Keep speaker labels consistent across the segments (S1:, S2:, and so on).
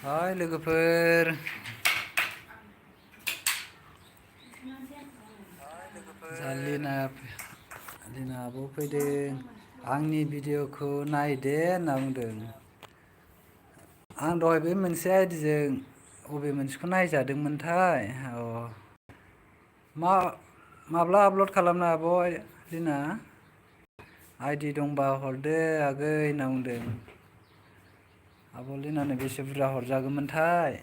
S1: Hai Lwgwpwr. Lina आब' फैदों आंनि भिडिअखौ नायदे होनना बुंदों। आं दहाय बे मोनसे आइडिजों अबे मोनसेखौ नायजादोंमोनथाय माब्ला आपल'ड खालामनो आब' लिना? आइडि दंबा हरदो आगै होनना बुंदों। आब' लिनानो बेसे बुरजा हरजागौमोनथाय?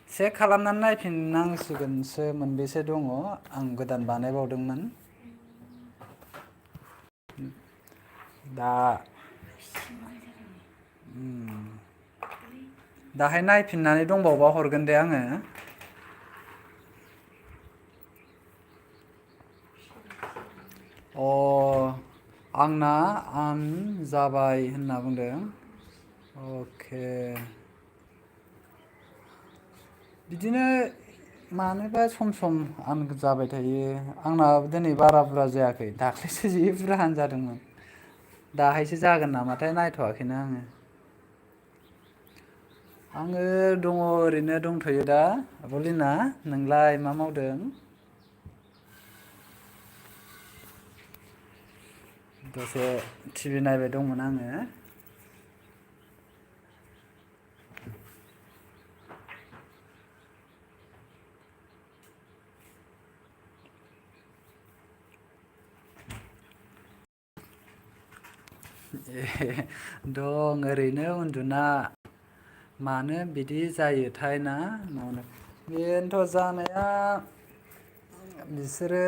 S1: चेक खालामनानै नायफिननांसिगोनसो मोनबेसे दङ। आं गोदान बानायबावदोंमोन। दा दाहाय नायफिननानै दंबावबा हरगोन दे आङो। आंना आन जाबाय होनना बुंदों। अके। बिदिनो मानोबा सम सम आन जाबाय थायो। आंना दिनै बारा बुरजा जायाखै। दाख्लैसो जि बुरजा आन जादोंमोन। दाहायसो जागोन नामाथाय नायथ'वाखैनो आङो। आङो दङ ओरैनो दंथ'यो दा आब' लिना। नोंलाय मा मावदों? दसे टिभि नायबाय दंमोन आङो। दं ओरैनो उन्दुना। मानो बिदि जायोथाय ना? बेनोथ' जानाया बिसोरो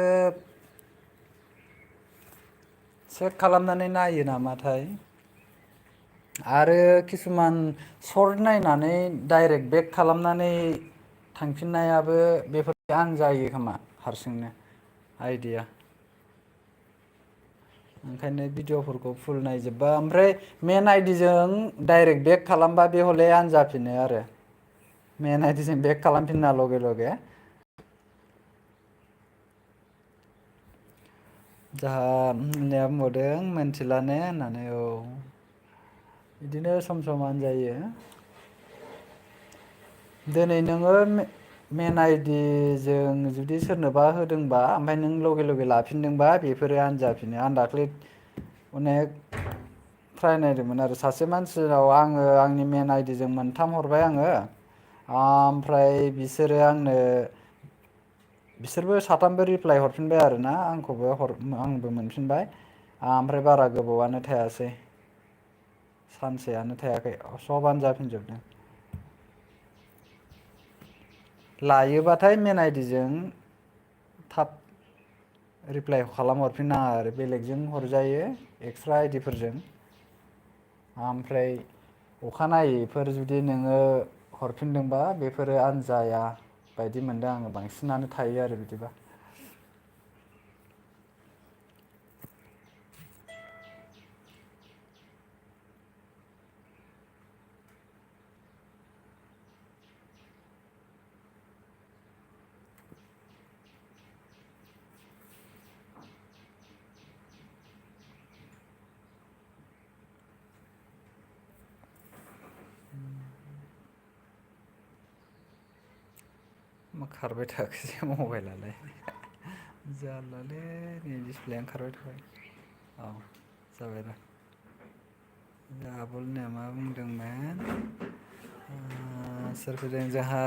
S1: चेक खालामनानै नायो नामाथाय। आरो किसुमान सर्ट नायनानै डाइरेक्ट बेक खालामनानै थांफिननायाबो बेफोर आन जायो खोमा हारसिंनो आइडिया। ओंखायनो भिडिअ'फोरखौ फुल नायजोबबा ओमफ्राय मेन आइडिजों डाइरेक्ट बेक खालामबा बे हले आन जाफिनो आरो। मेन आइडिजों बेक खालामफिनना लगे लगे। जाहा होननाया बुंबावदों मोनथिला ने होननानै औ। बिदिनो सम सम आन जायो। दिनै नोङो मेन आइडिजों जुदि सोरनोबा होदोंबा ओमफ्राय नों लगे लगे लाफिनदोंबा बेफोरो आन जाफिनो। आं दाख्लै अनेक ट्राय नायदोंमोन आरो सासे मानसिनाव आङो आंनि मेन आइडिजों मोनथाम हरबाय आङो। ओमफ्राय बिसोरबो साथामबो रिप्लाय हरफिनबाय आरोना आंबो मोनफिनबाय। ओमफ्राय बारा गोबावआनो थायासै। सानसेयानो थायाखै सब आन जाफिनजोबदों। लायोबाथाय मेन आइडिजों थाब रिप्लाइ खालामहरफिन नाङा आरो बेलेगजों हरजायो एक्सट्रा आइडिफोरजों। ओमफ्राय अखानायैफोर जुदि नोङो हरफिनदोंबा बेफोरो आन जाया बायदि मोनदों आङो बांसिनानो थायो आरो बिदिबा। मा खारबाय थाखोसै मबाइलालाय जारलालै नै डिसप्लेआनो खारबाय थाबाय। औ जाबाय दा। आब' लिनाया मा बुंदोंमोन? सोर फैदों जोंहा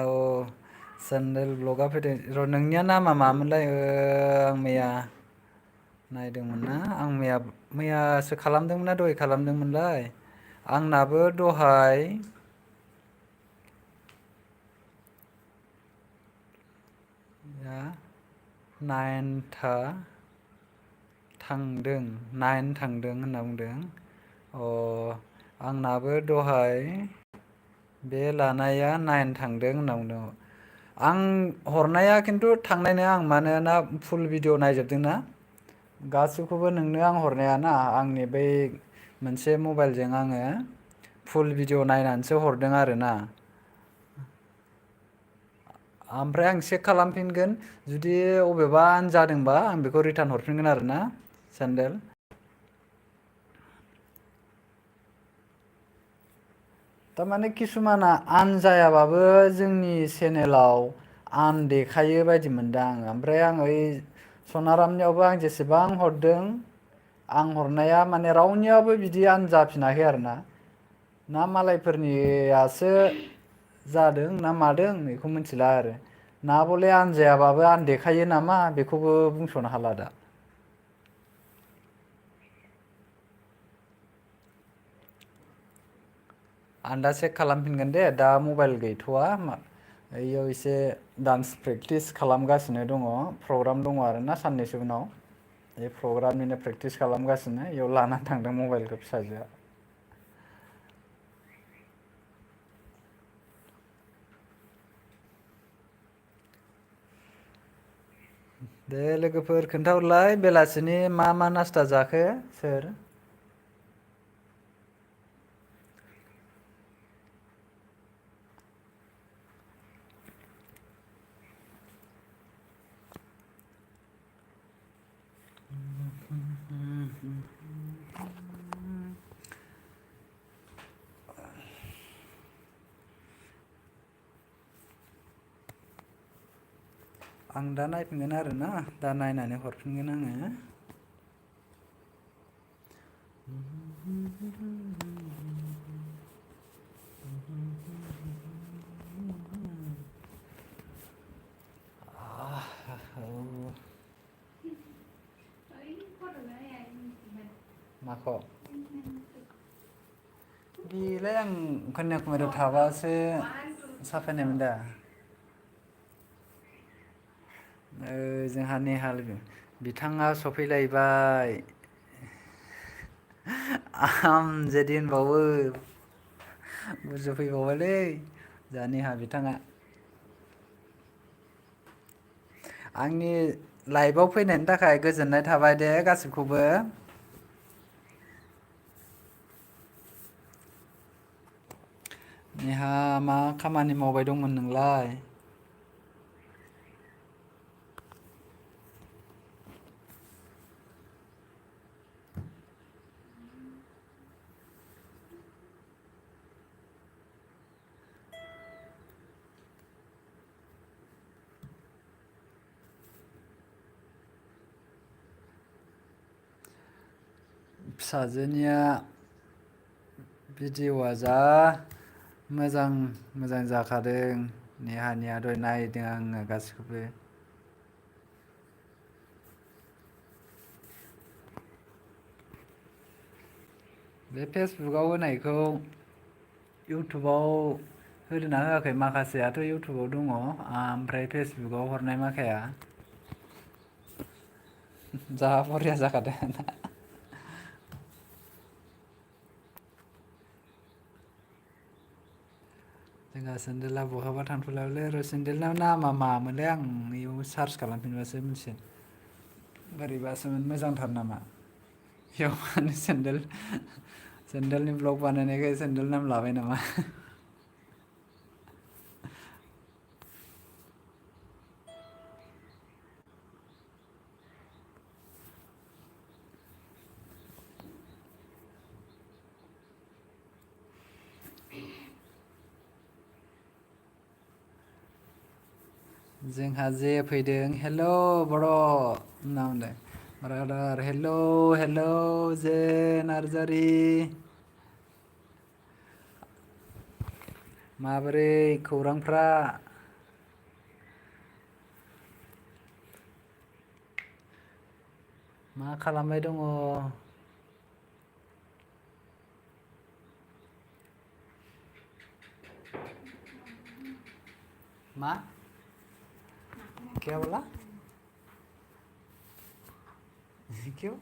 S1: सेनेल ब्लगआ फैदों र' नोंनिया नामा मामोनलाय आं मैया नायदोंमोन ना आं मैयासो खालामदोंमोन ना दहाय खालामदोंमोनलाय। आंनाबो दहाय नाइनथा थांदों होनना बुंदों। आंनाबो दहाय बे लानाया 9 थांदों होनना बुंदों। आं हरनाया खिन्थु थांनाय नङा आं मानोना फुल भिडिअ नायजोबदोंना। गासिखौबो नोंनो आं हरनायाना आंनि बै मोनसे मबाइलजों आङो फुल भिडिअ नायनानैसो हरदों आरोना। ओमफ्राय आं चेक खालामफिनगोन जुदि अबेबा आन जादोंबा आं बेखौ रिटार्न हरफिनगोन आरोना सेन्देल। थारमाने किसुमाना आन जायाबाबो जोंनि चेनेलाव आन देखायो बायदि मोनदों आङो। ओमफ्राय आं ओइ सनारामनियावबो आं जेसेबां हरदों आं हरनाया माने रावनियाबो बिदि आन जाफिनाखै आरोना। ना मालायफोरनियासो जादों ना मादों बेखौ मिथिला आरो। ना बले आनजायाबाबो आन देखायो नामा बेखौबो बुंस'नो हाला दा। आं दा चेक खालामफिनगोन दे दा मबाइल गैथ'वा ओइयाव एसे डान्स प्रेक्टिस खालामगासिनो दङ प्रग्राम दङ आरोना साननैसो उनाव। बे प्रग्रामनिनो प्रेक्टिस खालामगासिनो इयाव लानानै थांदों मबाइलखौ फिसाजोआ। दे लोगोफोर खोन्थाहरलाय बेलासिनि मा मा नास्टा जाखो सोर? आं दा नायफिनगोन आरोना दा नायनानै हरफिनगोन आङो। माखौ? बेलाय आं कन्याकुमारियाव थाबासो साफायनायमोन दा। जोंहा नेहाल बिथाङा सफैलायबाय। हामजादि होनबावो बुरजा फैबावबायलै जोंहा नेहा बिथाङा। आंनि लाइभआव फैनायनि थाखाय गोजोननाय थाबाय दे गासिबखौबो। नेहा मा खामानि मावबाय दंमोन नोंलाय? फिसाजोनिया भिडिअ'आ जा मोजां मोजां जाखादों नेहानिया दहाय नायदों आङो गासिखौबो। बे फेसबुकआव होनायखौ इउटुबाव होदोना होआखै माखासेयाथ' इउटुबाव दङ ओमफ्राय फेसबुकाव हरनाय माखाया जा बरिया जाखादों। जोंहा सेन्देला बहाबा थांथ'लायबायलै र' सेन्देलना नामा मामोनलाय आं इयाव सार्च खालामफिनबासो मिथिगोन। बोरैबासोमोन मोजांथार नामा बेयाव मानो सेन्देलनि ब्लग बानायनायखाय सेन्देल नाम लाबाय नामा? जोंहा जे फैदों हेल' बर' होनना बुंदों। ब्रादार हेल' हेल' जे नार्जारि। माबोरै खौरांफ्रा? मा खालामबाय दङ? मा? क्या बोला? क्यों?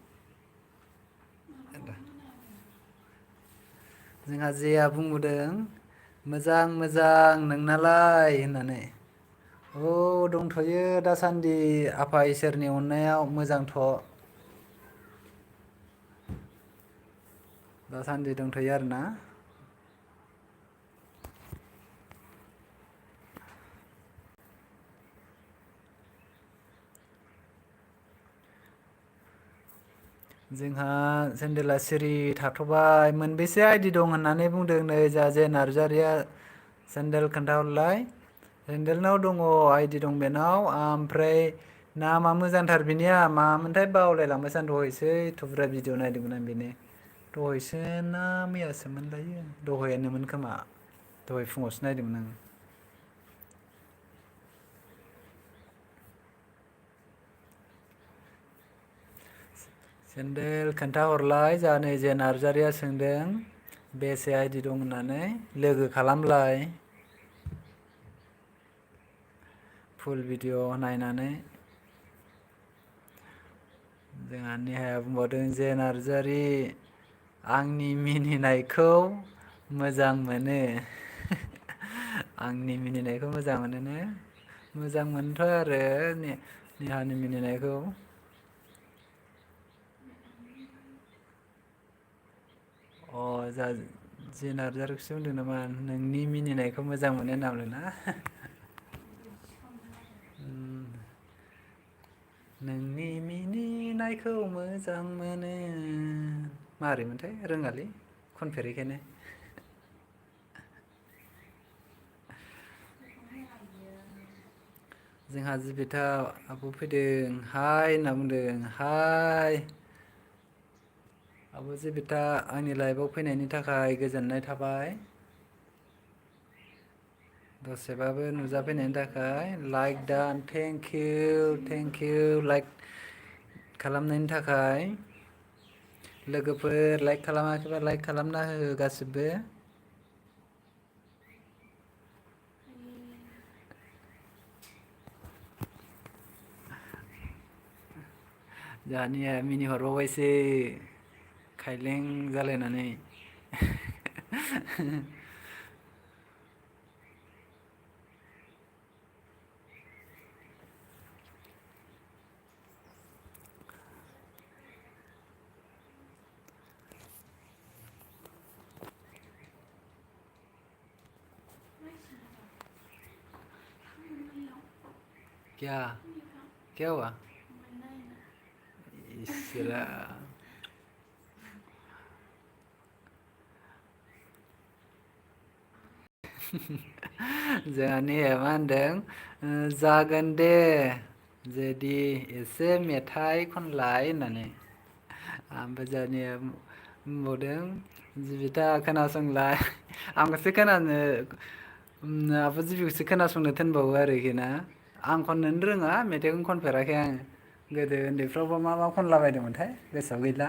S1: जोंहा जेया बुंबोदों मोजां मोजां नोंनालाय होननानै। औ दंथ'यो दासान्दि आफा इसोरनि अननायाव मोजांथ'। दासान्दि दंथ'यो आरोना। जोंहा सेन्देला सिरि थाथ'बाय। मोनबेसे आइडि दं होननानै बुंदों नै जाजे नार्जारिया सेन्देल खोन्थाहरलाय। सेन्देलनाव दङ आइडि दं बेनाव ओमफ्राय नामा मोजांथार बिनिया मामोनथाय बावलायलांबायसो आं दहायसो थुब्रा भिडिअ नायदोंमोन आं बेनि। दहायसो ना मैयासोमोनलायो दहायानोमोन खोमा दहाय फुङावसो नायदोंमोन आं। सेन्देल खोन्थाहरलाय जोंहा नै जे नार्जारिया सोंदों बेसे आइडि दं होननानै लोगो खालामलाय। फुल भिडिअ नायनानै। जोंहा नेहाया बुंबावदों जे नार्जारि आंनि मिनिनायखौ मोजां मोनो। आंनि मिनिनायखौ मोजां मोनोनो। मोजां मोनोथ' आरो नेहानि मिनिनायखौ। अ जा जे नार्जारिखौसो बुंदों नामा नोंनि मिनिनायखौ मोजां मोनो होनना बुंदों ना। नोंनि मिनिनायखौ मोजां मोनो। मारैमोनथाय रोङालै खनफेरैखायनो। जोंहा जिबिता आब' फैदों हाय होनना बुंदों हाय। आब' जिबिता आंनि लाइफआव फैनायनि थाखाय गोजोननाय थाबाय। दसेबाबो नुजाफैनायनि थाखाय लाइक दान थेंकिउ लाइक खालामनायनि थाखाय। लोगोफोर लाइक खालामाखैबा लाइक खालामना हो गासिबो। जोंहानिया मिनिहरबावबायसो खायलें जालायनानै। क्या क्या हुआ इसरा। जोंहानिया मा होनदों जागोन दे जेदि एसे मेथाइ खनलाय होननानै। ओमफ्राय जोंहानिया बुंबावदों जिबिता खोनासंलाय आंखौसो खोनानो आब' जिबिखौसो खोनासंनो थिनबावो आरोखि ना। आं खननोनो रोङा मेथाइखौनो खनफेराखै आङो। गोदो उन्दैफ्रावबा मा मा खनला बायदोंमोनथाय गोसोआव गैला।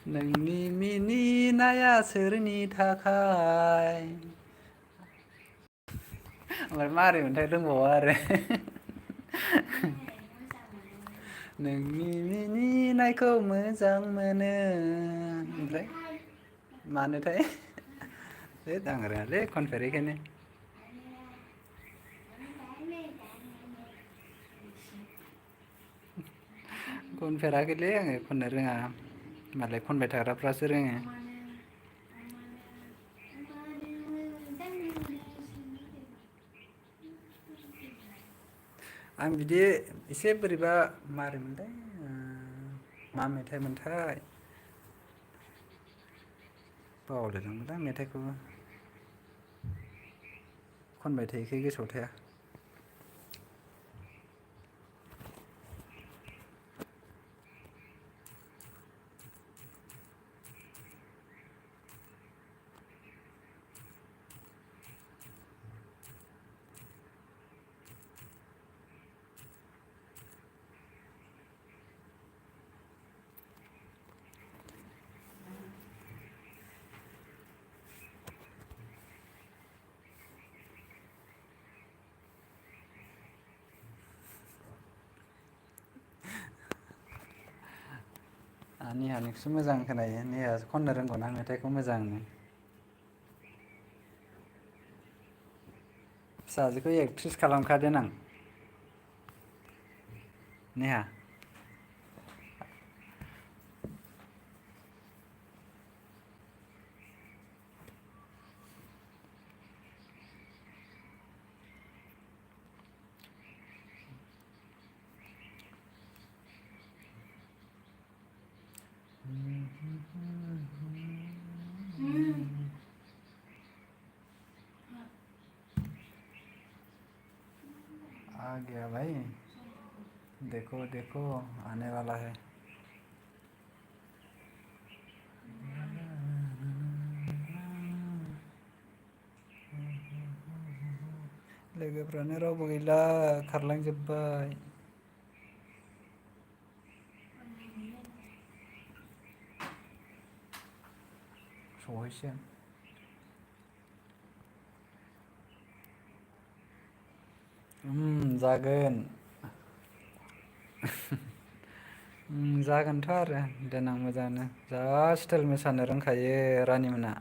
S1: नोंनि मिनिनाया सोरनि थाखाय। ओमफ्राय मारै मोनथाय रोंबावा आरो। नोंनि मिनिनायखौ मोजां मोनो ओमफ्राय मानोथाय होद आं रोङालै खनफेरैखायनो। खनफेराखैलै आङो खननो रोङा मालाय खनबाय थाग्राफ्रासो रोङो। आं बिदि एसे बोरैबा मारैमोनलाय मा मेथाइ मोनथाय बावलायलांबायलां मेथाइखौबो खनबाय थायोखाय गोसोआव थाया। नेहानिखौसो मोजां खोनायो नेहासो खननो रोंगौना मेथाइखौ मोजांनो। फिसाजोखौ एक्ट्रिस खालामखादों आं। नेहा आ गया भाई, देखो देखो आने वाला है। लोगोफ्रानो रावबो गैला, खारलांजोब्बाय। सहैसिगोन। जागोन। जागोनथ' आरो देनां मोजाङानो। जा स्टाइल मोसानो रोंखायो रानिमोना।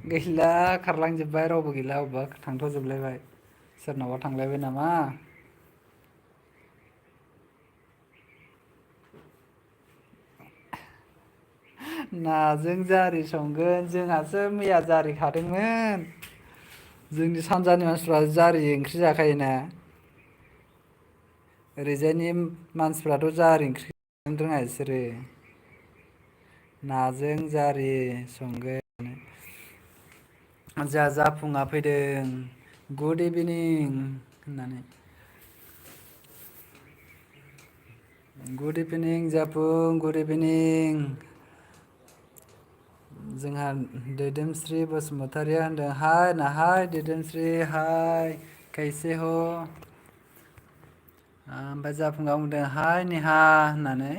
S1: गैला खारलांजोब्बाय, रावबो गैला, अबेबा थांथ'जोबलायबाय। सोरनावबा थांलायबाय नामा? नाजों जारि संगोन। जोंहासो मैया जारि खादोंमोन। जोंनि सानजानि मानसिफ्रा जारि ओंख्रि जाखायोना। ओरैजायनि मानसिफ्राथ' जारि ओंख्रि जानो रोङा बिसोरो। नाजों जारि संगोन। जोंहा जाफुङा फैदों गुड इभिनिं होननानै। गुड इभिनिं जाफुं, गुड इभिनिं। जोंहा दैदेमस्रि बसुमतारिया होनदों हाय नाहाय दैदेमस्रि हाय कैसे हो। ओमफ्राय जाफुङा बुंदों हाय नेहा होननानै।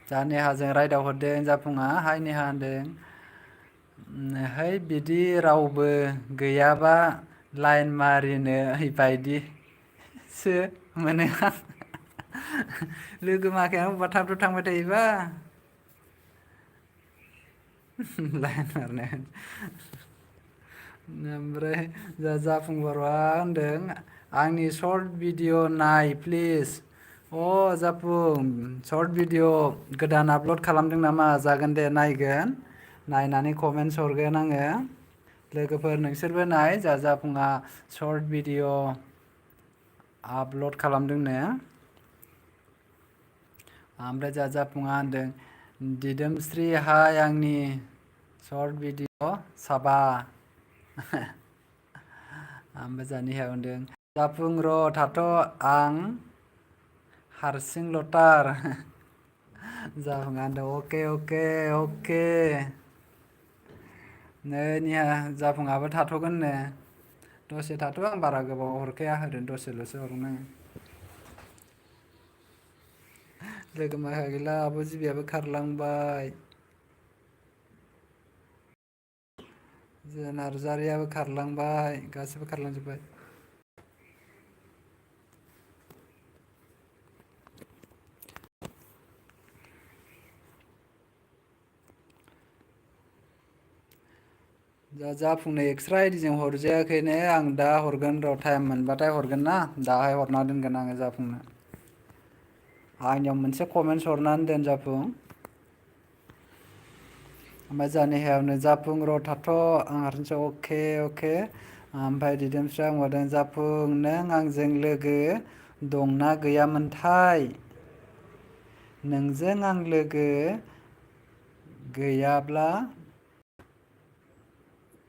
S1: जा नेहाजों रायदावहरदों, जाफुङा हाय नेहा होनदों। है बिदि रावबो गैयाबा लाइन मारिनो बायदिसो मोनो आं। लोगो माखाया अबेबा थाब थाब थांबाय थायोबा। लाइन मारनो। ओमफ्राय जाफुं बर'आ होनदों आंनि सर्ट भिडिअ नाय प्लिज। जाफुं सर्ट भिडिअ गोदान आपल'ड खालामदों नामा? जागोन दे नायगोन। नायनानै कमेन्टस हरगोन आङो। लोगोफोर नोंसोरबो नाय, जाफुङा सर्ट भिडिअ आपल'ड खालामदोंनो। ओमफ्राय जाफुङा होनदों दिदोमस्रि हाय आंनि सर्ट भिडिअ साबा। ओमफ्राय जोंहा नेहाया होनदों जाफुं र' थाथ' आं हारसिंल'थार। जाफुङा होनदों अके अके अके। नै नेहा जाफुङाबो थाथ'गोननो। दसे थाथ', आं बारा गोबाव हरखाया, होदों दसेल'सो हरगोन आङो। लोगो माखा गैला, आब' जिबियाबो खारलांबाय। नार्जारियाबो खारलांबाय, गासिबो खारलांजोब्बाय। जाफुंनो एक्सट्रा आइडिजों हरजायाखैनो। आं दा हरगोन र', टाइम मोनबाथाय हरगोन ना। दाहाय हरना दोनगोन आङो जाफुंनो। आंनियाव मोनसे कमेन्टस हरनानै दोन जाफुं। ओमफ्राय जोंहा नेहाया होनदों जाफुं र' थाथ', आं हारसिंसो अके अके। ओमफ्राय दिदोमस्रिया बुंहरदों जाफुं नों आंजों लोगो दंना गैयामोनथाय? नोंजों आं लोगो गैयाब्ला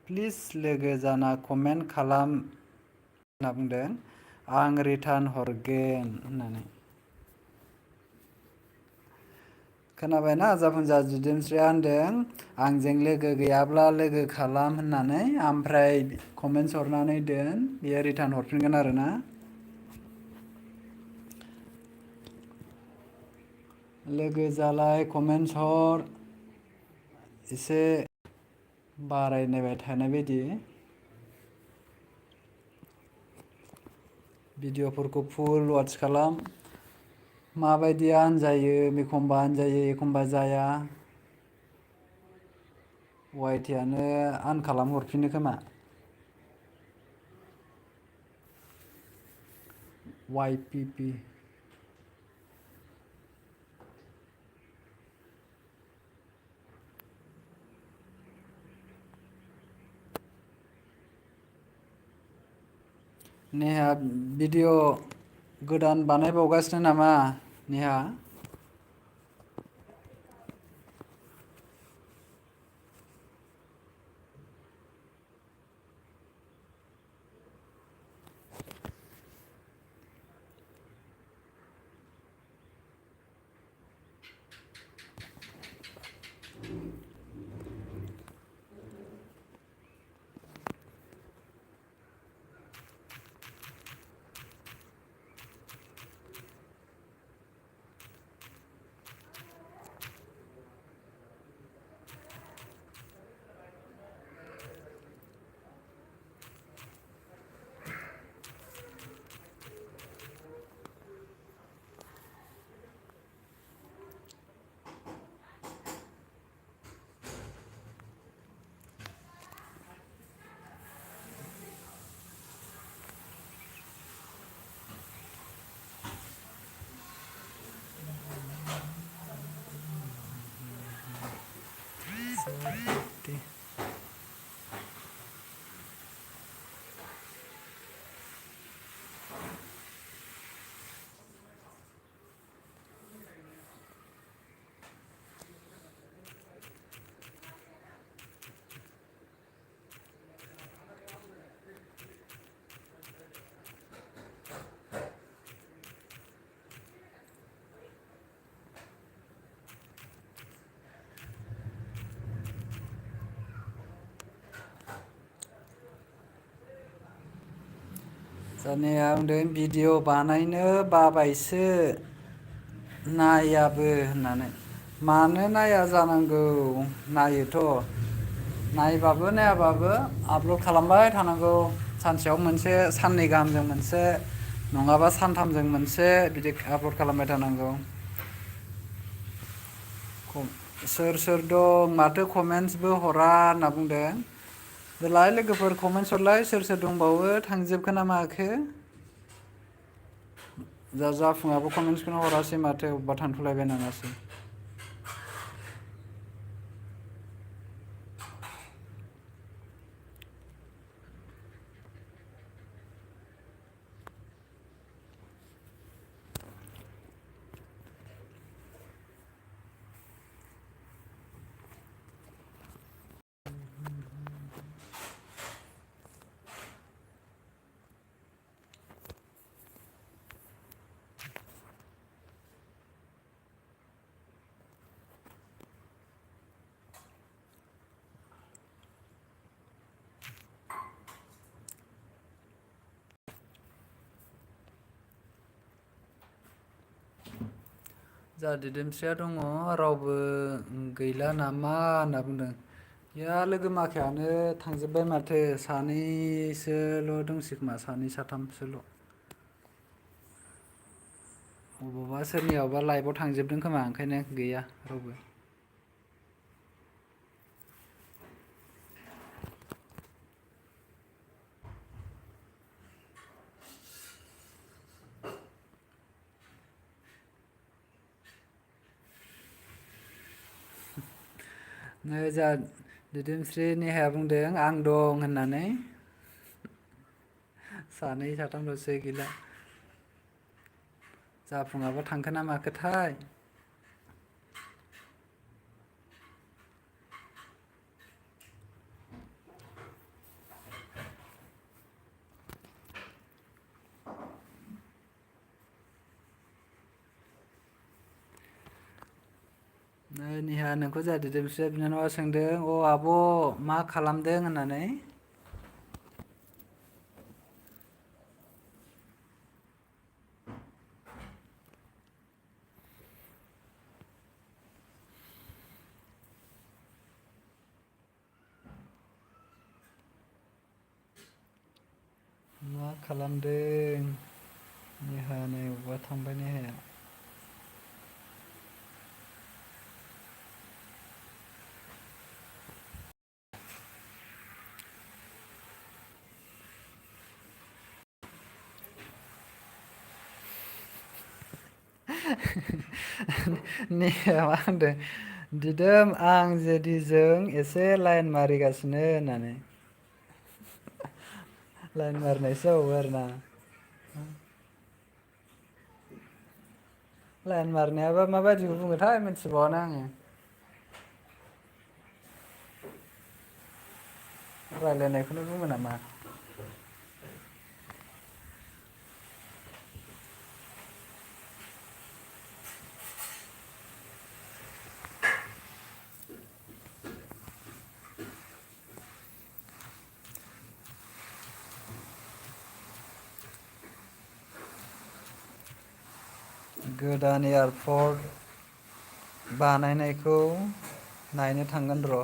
S1: प्लिज लोगो जाना कमेन्ट खालाम होनना बुंदों। आं रिटार्न हरगोन होननानै। खोनाबायना जाफुंसार सोद्रोमस्रिया होनदों आंजों लोगो गैयाब्ला लोगो खालाम होननानै ओमफ्राय कमेन्ट्स हरनानै दोन बियो रिटार्न हरफिनगोन आरोना। लोगो जालाय कमेन्ट्स हर एसे बारायनायबाय थानाय बायदि भिडिअ'फोरखौ फुल वाच खालाम। माबायदिया आनजायो एखमबा आनजायो एखमबा जाया। वाइटियानो आन खालाम हरफिनो खोमा। YPP नेहा भिडिअ गोदान बानायबावगासिनो नामा नेहा? जानाया बुंदों भिडिअ बानायनो बाबायसो नायाबो होननानै। मानो नाया जानांगौ नायोथ'। नायबाबो नायाबाबो आपल'ड खालामबाय थानांगौ। सानसेयाव मोनसे साननै गाहामजों मोनसे नङाबा सानथामजों मोनसे बिदि आपल'ड खालामबाय थानांगौ। सोर सोर दं माथो कमेन्ट्सबो हरा होनना बुंदों। देलाय लोगोफोर कमेन्ट्स हरलाय सोर सोर दंबावो थांजोबखो ना माखो? जाफुङाबो कमेन्ट्सखौनो हरासै माथो अबेबा थांथ'लायबाय नामासै? जा सोद्रोमस्रिया दङ रावबो गैला नामा होनना बुंदों। गैया लोगो माखायानो थांजोब्बाय माथो सानैसोल' दंसै खोमा सानै साथामसोल'। अबावबा सोरनियावबा लाइभआव थांजोबदों खोमा ओंखायनो गैया रावबो। नै जा सोद्रोमस्रि नेहाया बुंदों आं दं होननानै। सानै साथामल'सै गैला। जाफुङाबा थांखो ना माखोथाय? निहा नोंखौ जोंहा दिदोमस्रिया बिनानावा सोंदों अ आब' मा खालामदों होननानै। मा खालामदों नेहा नै अबावबा थांबाय नेहाया। नेहाया मा होनदों दिदोम आं जेदिजों एसे लाइन मारिगासिनो होननानै। लाइन मारिनायसो जाबावो आरोना। लाइन मारिनायाबा माबायदिखौ बुङोथाय मिथिबावानो आङो। रायलायनायखौनो बुङो नामा? गोदान एयारपर्ट बानायनायखौ नायनो थांगोन र'।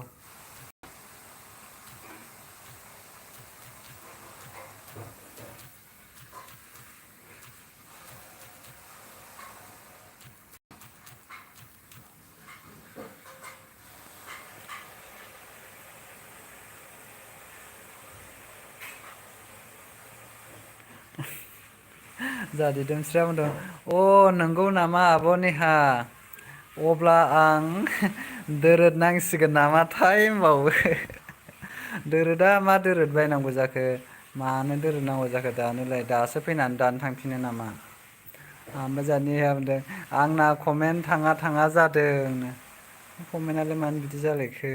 S1: जोंहा दिदोमस्रिया बुंदों अ नंगौ नामा आब' नेहा अब्ला आं दोरोद नांसिगोन नामाथाय होनबावो। दोरोदआ मा दोरोद बायनांगौ जाखो मानो दोरोद नांगौ जाखो दानोलाय दासो फैनानै दानो थांफिनो नामा। ओमफ्राय जोंहा नेहाया बुंदों आंना कमेन्ट थाङा थाङा जादों। कमेन्टआलाय मानो बिदि जालायखो।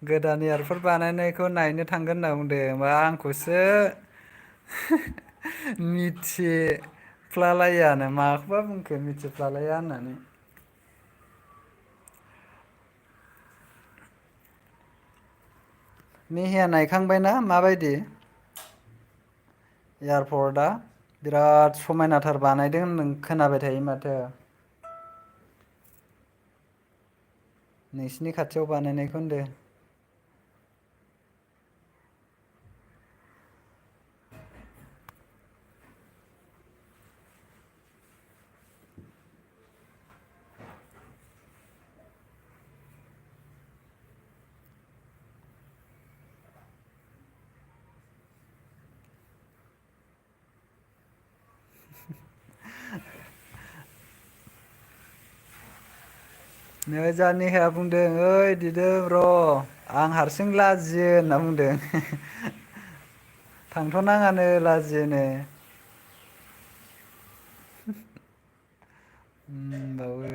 S1: गोदान एयारपर्ट बानायनायखौ नायनो थांगोन होनना बुंदों ओमफ्राय आंखौसो मिथिफ्लालायानो माखौबा बुंखो मिथिफ्लालाया होननानै। नेहाया नायखांबायना माबायदि एयारपर्टआ बिराद समायनाथार बानायदों होनदों खोनाबाय थायो माथो। नोंसिनि खाथियाव बानायनायखौ होनदों। नै जोंहा नेहाया बुंदों ओइ दिदोम र' आं हारसिं लाजियो होनना बुंदों। थांथ'नाङानो लाजियोनो। होनबावो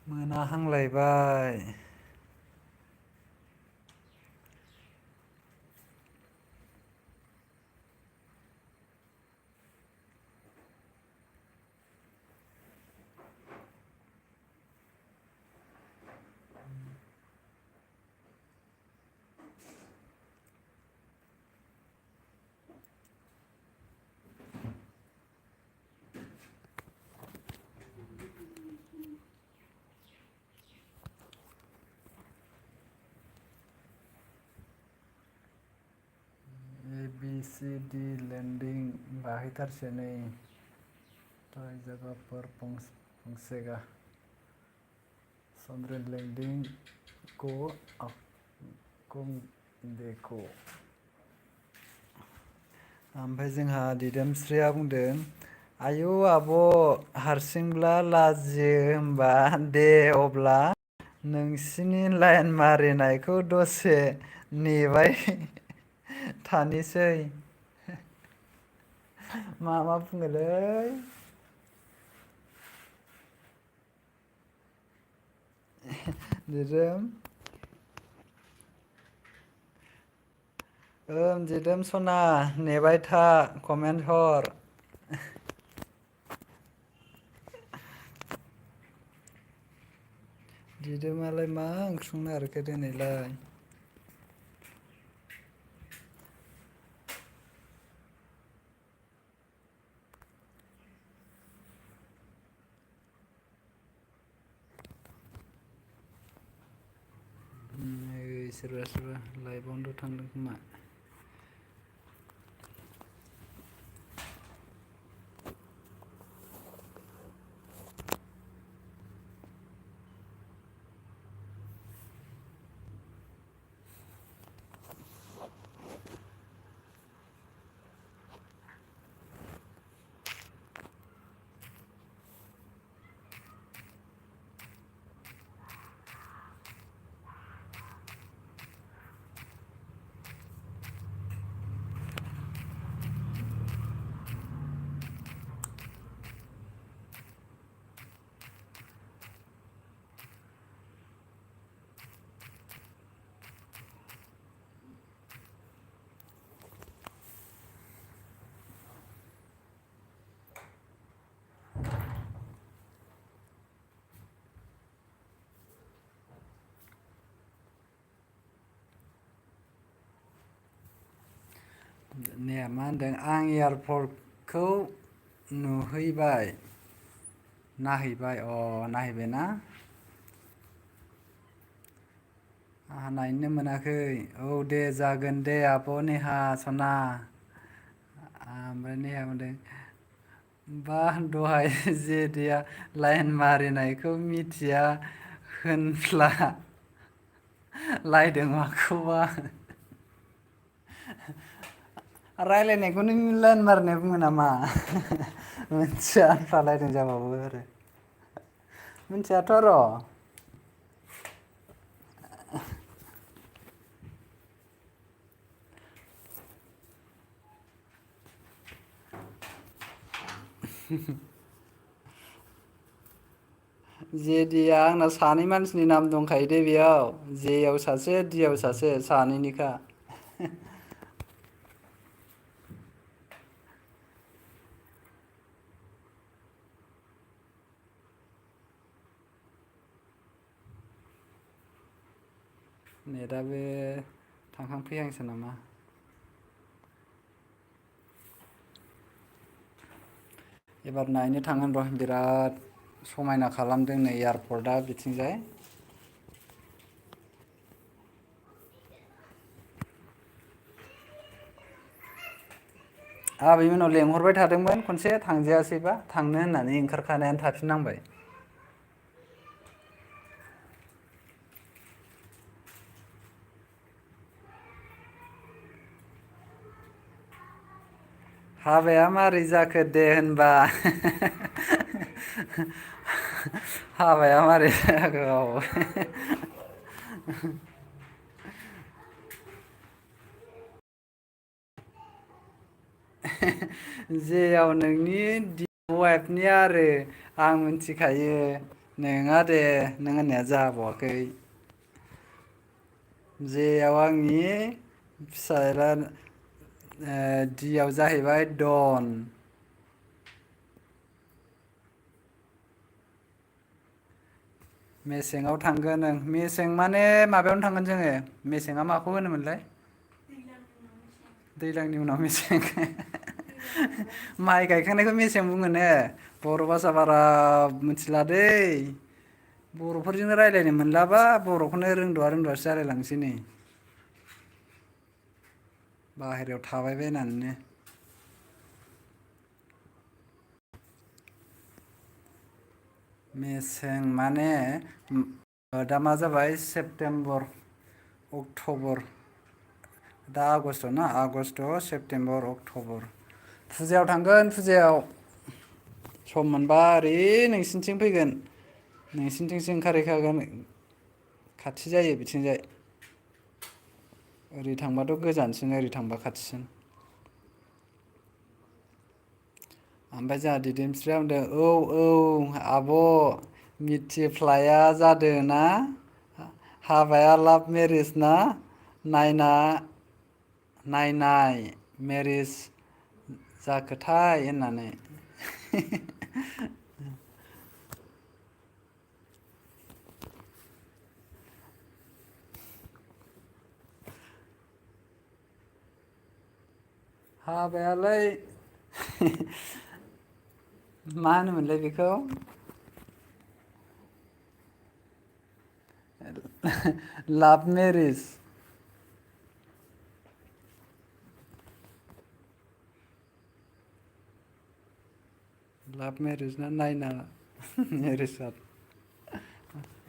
S1: मोनाहांलायबाय। ABCD लेन्डिं बाहैथारसै नै rai जायगाफोर फंसेगा चंद्रेन लेन्डिं को आंगुं देखो। ओमफ्राय जोंहा दिदोमस्रिया बुंदों आयौ आब' हारसिंब्ला लाजियो होमबा दे अब्ला नोंसिनि लाइन मारिनायखौ दसे नेबाय थानिसै। मा बुङोलै? दिदोम ओं दिदोम सना नेबाय था कमेन्ट हर। दिदोमालाय मा ओंख्रि संनो नागिरखो दिनैलाय? नै सोरबा सोरबा लाइभआवनोथ' थांदों खोमा। ने मा होनदों आं एयारपर्टखौ नुहैबाय। नाहैबाय नाहैबायना? आंहा नायनो मोनाखै औ दे जागोन दे आब' नेहा सना। ओमफ्राय नेहा बुंदों बा दहाय जेदिया लाइन मारिनायखौ मिथिया होनफ्ला लायदों माखौबा। रायलायनायखौनो लाइन मारिनाय बुङो नामा? मिथिया होनफ्लालायदों जाबावो आरो। मिथियाथ' र'। जेदिया आंना सानै मानसिनि नाम दंखायो दे बेयाव जेआव सासे दियाव सासे सानैनिखा। नेटआबो थांहां फैहांसो नामा? एबार नायनो थांगोन र' बिराद समायना खालामदों नै एयारपर्टआ बिथिंजाय। आबैमोननाव लेंहरबाय थादोंमोन खनसे थांजायासैबा थांनो होननानै ओंखारखानायानो थाफिननांबाय। हाबाया मारै जाखो दे होनबा? हाबाया मारै जाखो औ। जेआव नोंनि वाइफनि आरो आं मिथिखायो। नोङा दे नों होननाया जाबावाखै। जेआव आंनि फिसाज्ला दियाव जाहैबाय डन। मेसेङाव थांगोन ओं मेसें माने माबायावनो थांगोन जोङो मेसेङा माखौ होनोमोनलाय? दैज्लांनि उनाव मेसें। माइ गायखांनायखौ मेसें बुङो ने बर' भाषा बारा मिथिला दै। बर'फोरजोंनो रायज्लायनो मोनलाबा बर'खौनो रोंद'आ रोंद'आसो जालायलांसै नै। बाहेरायाव थाबाय बायनानैनो। मेसें माने दा मा जाबाय सेप्तेम्बर अक्ट'बर दा आगष्ट ना आगष्ट' सेप्तेम्बर अक्ट'बर फुजायाव थांगोन फुजायाव। सम मोनबा ओरै नोंसिनिथिं फैगोन। नोंसिनिथिंसो ओंखारहैखागोन। खाथि जायो बिथिंजाय। ओरै थांबाथ' गोजानसिन ओरै थांबा खाथिसिन। ओमफ्राय जोंहा दिदोमस्रिया बुंदों औ औ आब' मिथिफ्लाया जादों ना हाबाया लाभ मेरिज ना नायना नायनाय मेरिज जाखोथाय होननानै। हाबायालाय मा होनोमोनलाय बेखौ लाभ मेरिज। लाभ मेरिज ना नायना मेरिज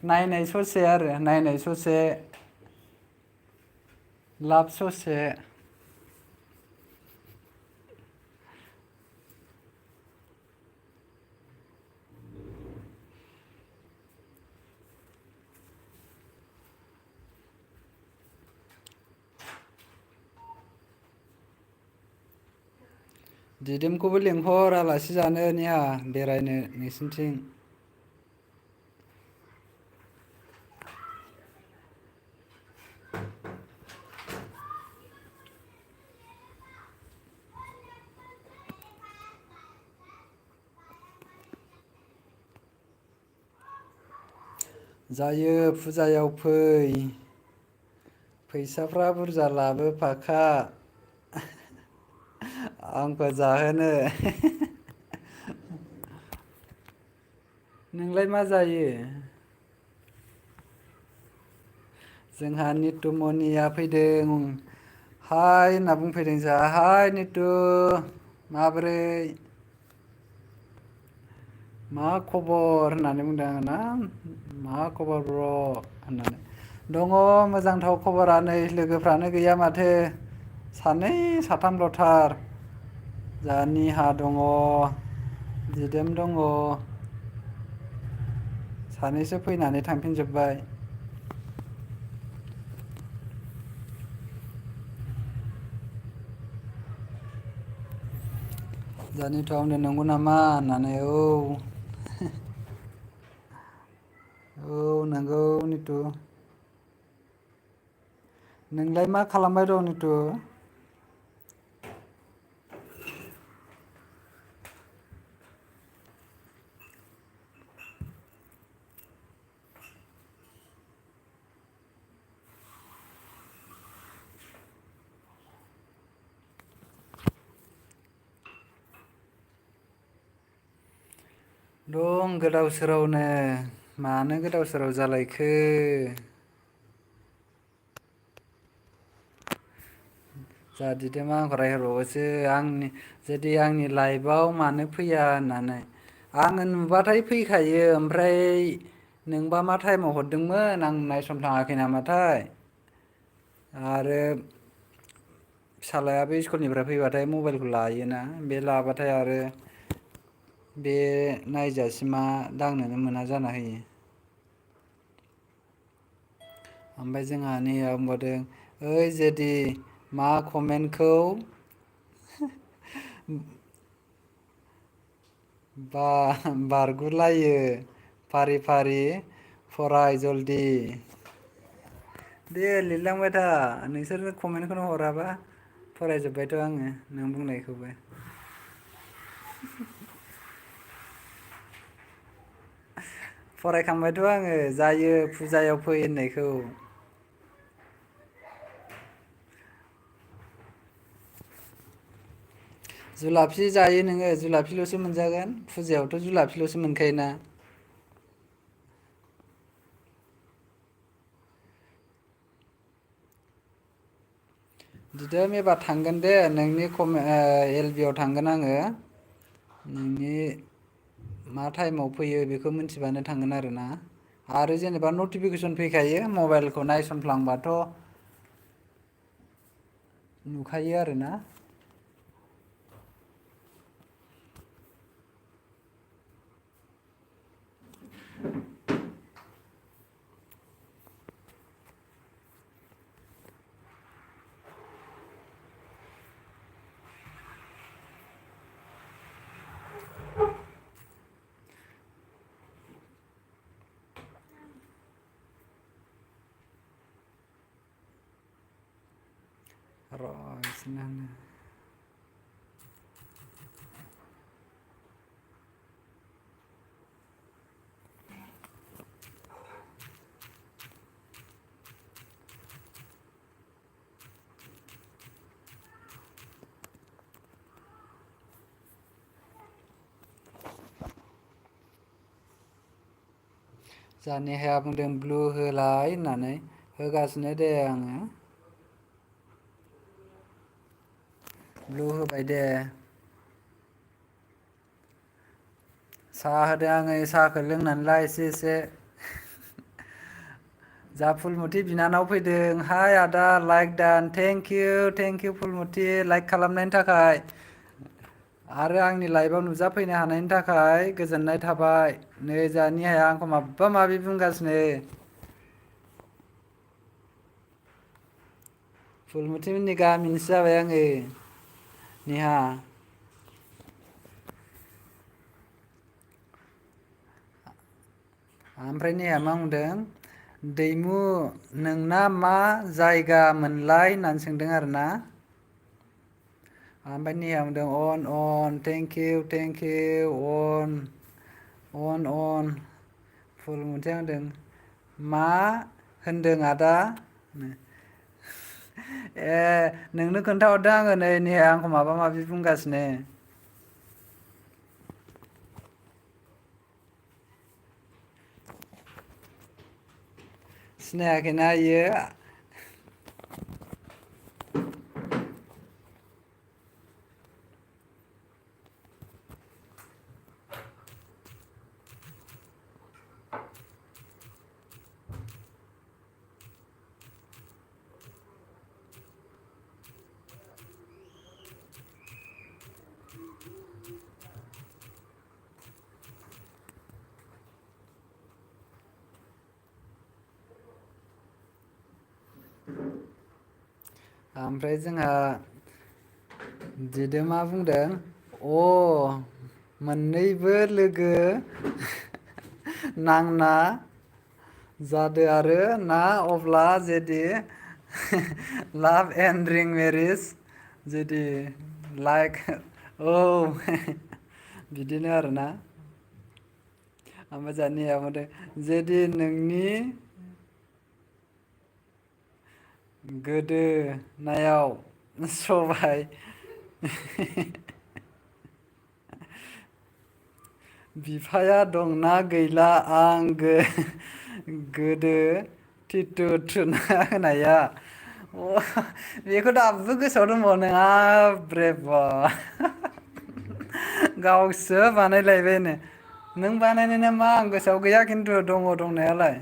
S1: नायनाय ससे आरो नायनाय ससे लाभ ससे। दिदोमखौबो लेंहर आलासि जानो निहा बेरायनो नोंसिनिथिं। जायो फुजायाव फै। फैसाफ्रा बुरजा लाबोफाखा आंखौ जाहोनो। नोंलाय मा जायो? जोंहा नितुमनिया फैदों। हाय होनना बुंफैदों जोंहा हाय नितु माबोरै? मा खबर होननानै बुंदों आङोना मा खबर ब्र' होननानै। दङ मोजांथ' खबरा नै लोगोफ्रानो गैया माथो। सानै साथामल'थार। जोंहा निहा दङ दिदोम दङ। सानैसो फैनानै थांफिनजोब्बाय। जोंहा निथुआ बुंदों नंगौ नामा होननानै औ। औ नंगौ निथु। नोंलाय मा खालामबाय दं निथु? दं गोदाव सोरावनो मानो गोदाव सोराव जालायखो? जोंहा दिदोमा आंखौ रायहरबावबायसो जुदि आंनि लाइफआव मानो फैया होननानै। आङो नुबाथाय फैखायो ओमफ्राय नोंबा मा टाइमाव हरदोंमोन आं नायसनफ्लाङाखै नामाथाय। आरो फिसालायाबो स्कुलनिफ्राय फैबाथाय मबाइलखौ लायोना बे लाबाथाय आरो बे नायजासिमा दांनोनो मोना जाना होयो। ओमफ्राय जोंहा नैया बुंबावदों ओइ जेदि मा कमेन्टखौ बारगुलायो फारि फारि फराय जलदि। दे लिरलांबाय था नोंसोर कमेन्टखौनो हराबा। फरायजोब्बायथ' आङो नों बुंनायखौबो। फरायखांबायथ' आङो जायो फुजायाव फै होननायखौ। जुलाफि जायो नोङो जुलाफिल'सो मोनजागोन फुजायावथ' जुलाफिल'सो मोनखायोना। दिदोम एबार थांगोन दे नोंनि एल बि आव थांगोन आङो। नोंनि मा टाइमाव फैयो बेखौ मिथिबानो थांगोन आरोना। आरो जेनेबा नटिफिकेसन फैखायो मबाइलखौ नायसनफ्लांबाथ' नुखायो आरोना। र' बिसोरनो होनो जानिहाया बुंदों ब्लु होलाय होननानै होगासिनो दे आङो ब्लु होबाय दे साहा होदों आङो साहाखौ लोंनानै ला एसे जा फुलमथि बिनानाव फैदों हाय आदा लाइक दान थेंक इउ फुलमथि लाइक खालामनायनि थाखाय आरो आंनि लाइभआव नुजाफैनो हानायनि थाखाय गोजोननाय थाबाय नै जोंहानि आइया आंखौ माबा माबि बुंगासिनो फुलमथिमोननि गामिनिसो जाबाय आङो निहा ओमफ्राय नेहाया मा बुंदों दैमु नोंना मा जायगा मोनलाय होननानै सोंदों आरोना ओमफ्राय नेहाया बुंदों अन थेंक इउ अन फुलमथिया होनदों मा होनदों आदा ए नोंनो खोन्थाहरदों आङो नै नेहाया आंखौ माबा माबि बुंगासिनो सिनायाखैना इयो ओमफ्राय जोंहा दिदोमा बुंदों मोननैबो लोगो नांना जादो आरो ना अब्ला जेदि लाभ एन्ड रिं मेरिज जुदि लाइक औ बिदिनो आरोना ओमफ्राय जोंहा नेहाया बुंदों जेदि नोंनि गोदोनायाव सबाय बिफाया दंना गैला आं गोदो टिटु थुना होनाया बेखौ दाबो गोसोआव दंबावो नों हाब रे बा गावसो बानायलायबायनो नों बानायनाय ना मा आं गोसोआव गैया खिन्थु दङ दंनायालाय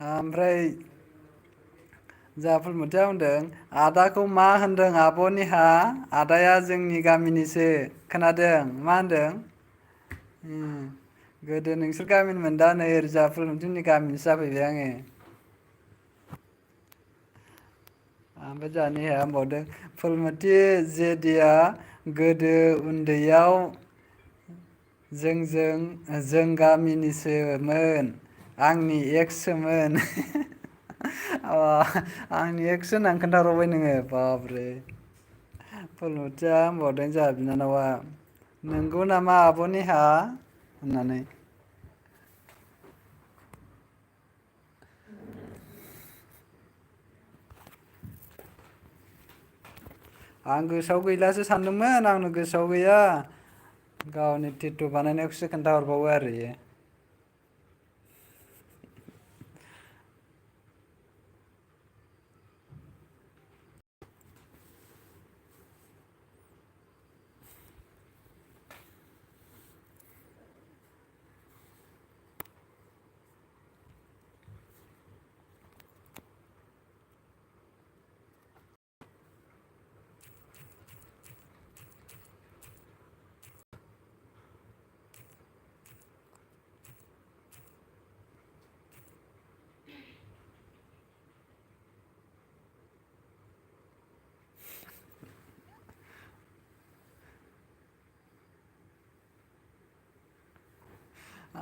S1: ओमफ्राय जोंहा फुलमथिया बुंदों आदाखौ मा होनदों आब' निहा आदाया जोंनि गामिनिसो खोनादों मा होनदों गोदो नोंसोर गामिनिमोन दा नै ओरै फुलमथिमोननि गामिनिसो जाफैबाय आङो ओमफ्राय जोंहा नेहाया होनबावदों फुलमथि जेदिया गोदो उन्दैयाव जों गामिनिसोमोन आंनि एक्ससोमोन आंनि एक्स होननानै खोन्थाहरबावबाय नोङो बाबरे फुलमथिया होनबावदों जोंहा बिनानावा नंगौ नामा आब' नेहा होननानै आं गोसोआव गैलासो सानदोंमोन आंनो गोसोआव गैया गावनि टिटु बानायनायखौसो खोन्थाहरबावो आरो इयो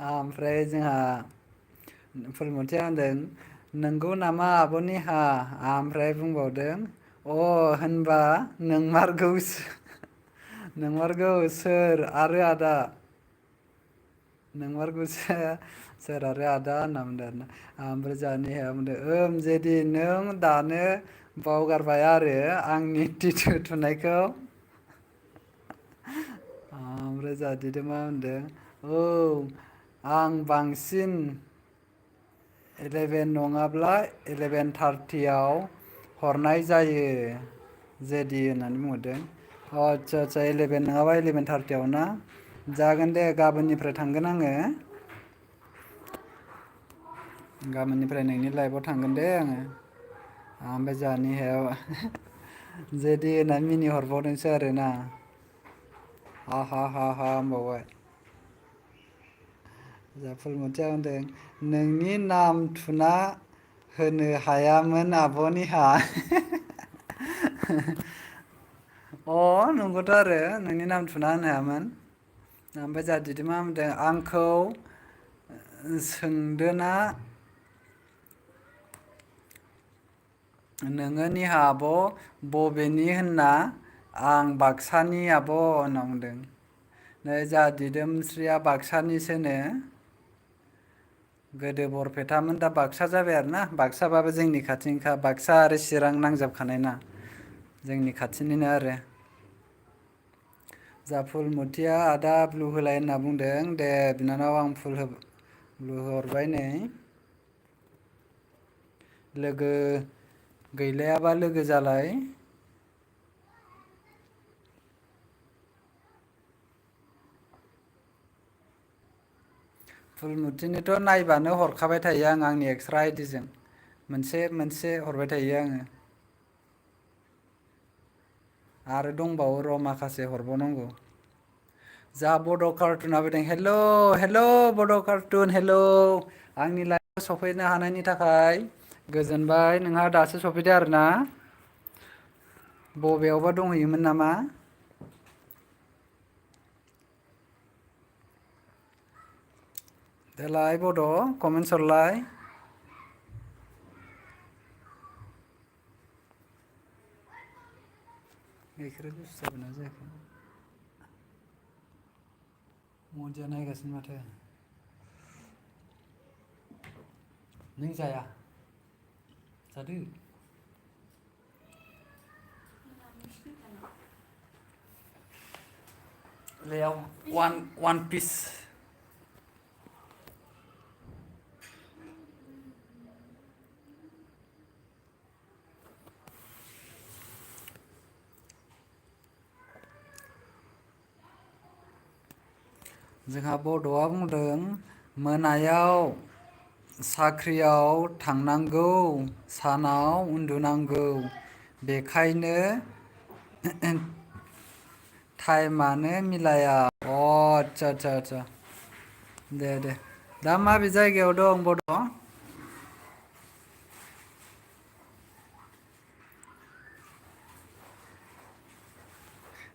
S1: ओमफ्राय जोंहा फुलमतिया होनदों नंगौ नामा आब'निहा ओमफ्राय बुंबावदों होनबा नोंमारगौ सोर आरो आदा नोंमारगौसो सोर आरो आदा होनना बुंदों आरोना ओमफ्राय जोंहा नेहाया बुंदों जेदि नों दानो बावगारबाय आरो आंनि टिटु थुनायखौ ओमफ्राय जोंहा दिदोमा होनदों आं बांसिन 11 नङाब्ला 11:30 हरनाय जायो जेदि होननानै बुंहरदों आदसा 11 नङाबा 11:30 ना जागोन दे गाबोननिफ्राय थांगोन आङो गाबोननिफ्राय नोंनि लाइफआव थांगोन दे आङो ओमफ्राय जोंहा नेहाया जेदि होननानै मिनिहरबावदोंसो आरोना हा हा हा हा होनबावबाय जा फुलमतिया होनदों नोंनि नाम थुना होनो हायामोन आब'निहा नंगौथ' आरो नोंनि नाम थुना होनो हायामोन ओमफ्राय जोंहा दिदोमा बुंदों आंखौ सोंदोना नोङो निहा आब' बबेनि होनना आं बाक्सानि आब' होनना बुंदों नै जोंहा दिदोमस्रिया बाक्सानिसोनो गोदो बरपेटामोन दा बाक्सा जाबाय आरोना बाक्साबाबो जोंनि खाथिनिखा बाक्सा आरो चिरां नांजाबखानाय ना जोंनि खाथिनिनो आरो जा फुलमतिया आदा ब्लु होलाय होनना बुंदों दे बिनानाव आं ब्लु हरबाय नै लोगो गैलायाबा लोगो जालाय फुलमुतिनोथ' नायबानो हरखाबाय थायो आं आंनि एक्सट्रा आइडिजों मोनसे मोनसे हरबाय थायो आङो आरो दंबावो र' माखासे हरबावनांगौ जा बड' कार्टुना फैदों हेल' हेल' बड' कार्टुन हेल' आंनि लाइफआव सफैनो हानायनि थाखाय गोजोनबाय नोंहा दासो सफैदो आरोना बबेयावबा दंहैयोमोन नामा देलाय बड' कमेन्टस हरलाय गाइखेरा गुसु जाबायना जायाखै मदिया नायगासिनो माथो नों जाया जादो लेआव वान पिस जोंहा बड'आ बुंदों मोनायाव साख्रियाव थांनांगौ सानाव उन्दुनांगौ बेखायनो टाइमानो मिलाया आदसा दे दा माबे जायगायाव दं बड'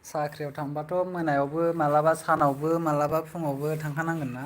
S1: साख्रियाव थांबाथ' मोनायावबो मालाबा सानावबो मालाबा फुङावबो थांखानांगोन ना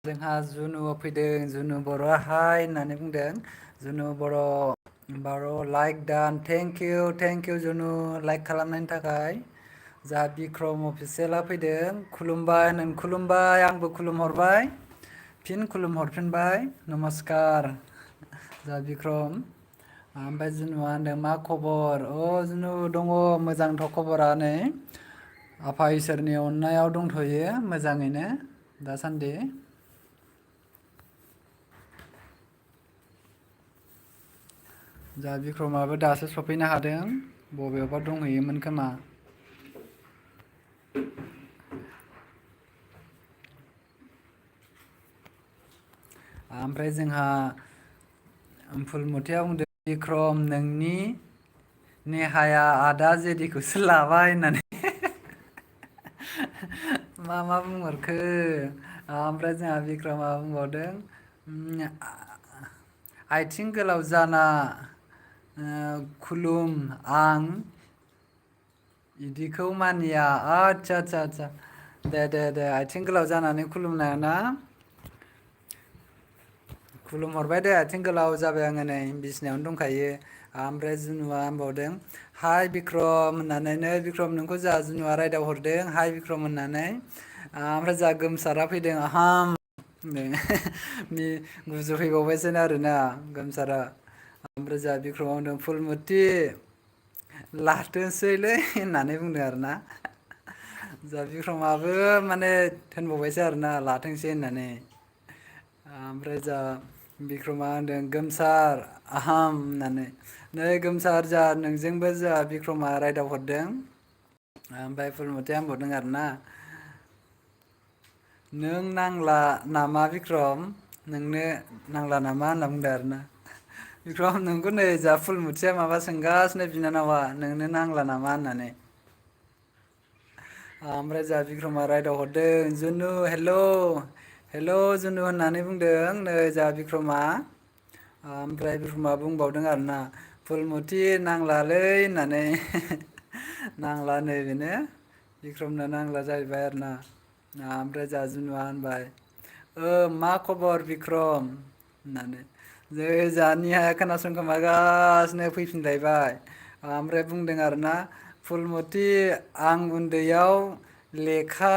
S1: जोंहा जुनु फैदों जुनु बर' हाय होननानै बुंदों जुनु बर' लाइक दान थेंक इउ जुनु लाइक खालामनायनि थाखाय जा बिक्रम अफिसियेला फैदों खुलुमबाय आंबो खुलुमहरबाय फिन खुलुमहरफिनबाय नमस्कार जा बिक्रम ओमफ्राय जुनुआ होनदों मा खबर जुनु दङ मोजांथ' खबरा नै आफा इसोरनि अननायाव दंथ'यो मोजाङैनो दासान्दि जा बिक्रमाबो दासो सफैनो हादों बबेयावबा दंहैयोमोन खोमा ओमफ्राय जोंहा फुलमतिया बुंदों बिक्रम नोंनि नेहाया आदा जेदिखौसो लाबाय होननानै। मा बुंहरखो ओमफ्राय जोंहा बिक्रमा बुंबावदों आथिं गोलाव जाना खुलुम आं इदिखौ मानिया आदसा दे आथिं गोलाव जानानै खुलुमनाय ना। खुलुमहरबाय दे आथिं गोलाव जाबाय आङो नै बिसिनायावनो दंखायो। ओमफ्राय जुनुआ होनबावदों हाइ बिक्रम होननानै नै बिक्रम नोंखौ जोंहा जुनुआ रायदाव हरदों हाइ बिक्रम होननानै। ओमफ्राय जोंहा गोमसारा फैदों आहाम गुजुफैबावबायसो आरोना गोमसारा। ओमफ्राय जोंहा बिक्रमा बुंदों फुलमति लाथोंसैलै होननानै बुंदों आरोना। जा बिक्रमाबो माने होनबावबायसो आरोना लाथोंसै होननानै। ओमफ्राय जा बिक्रमा होनदों गोमसार आहाम होननानै। नै गोमसार जोंहा नोंजोंबो जोंहा बिक्रमा रायदावहरदों। ओमफ्राय फुलमतिया होनबावदों आरोना नों नांला नामा बिक्रम नोंनो नांला नामा होनना बुंदों आरोना। बिक्रम नोंखौ नै जा फुलमुथिया माबा सोंगासिनो बिनानावा नोंनो नांला नामा होननानै। ओमफ्राय जोंहा बिक्रमा रायदाव हरदों जुनु हेल' जुनु होननानै बुंदों नै जोंहा बिक्रमा। ओमफ्राय बिक्रमा बुंबावदों आरोना फुलमुथि नांलालै होननानै। नांला नै बेनो बिक्रमनो नांला जाहैबाय आरोना। ओमफ्राय जोंहा जुनुआ होनबाय मा खबर बिक्रम होननानै। नै जोंहा निहाया खोनासंखोमागासिनो फैफिनलायबाय। ओमफ्राय बुंदों आरोना फुलमति आं उन्दैयाव लेखा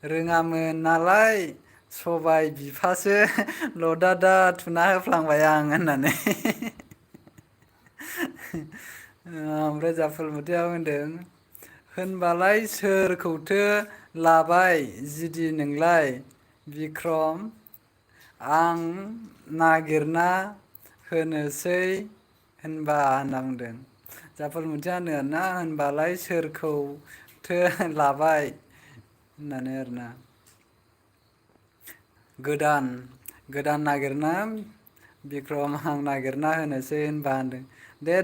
S1: रोङामोन नालाय सबाय बिफासो लदोदा थुना होफ्लांबाय आं होननानै। ओमफ्राय जोंहा फुलमतिया होनदों होनबालाय सोरखौथो लाबाय जिदि नोंलाय बिक्रम आं नागिरना होनोसै होनबा होनना बुंदों। जोंहा फुलमतिया होनदों आरोना होनबालाय सोरखौथो लाबाय होननानै आरोना। गोदान नागिरना बिक्रम आं नागिरना होनोसै होनबा होनदों।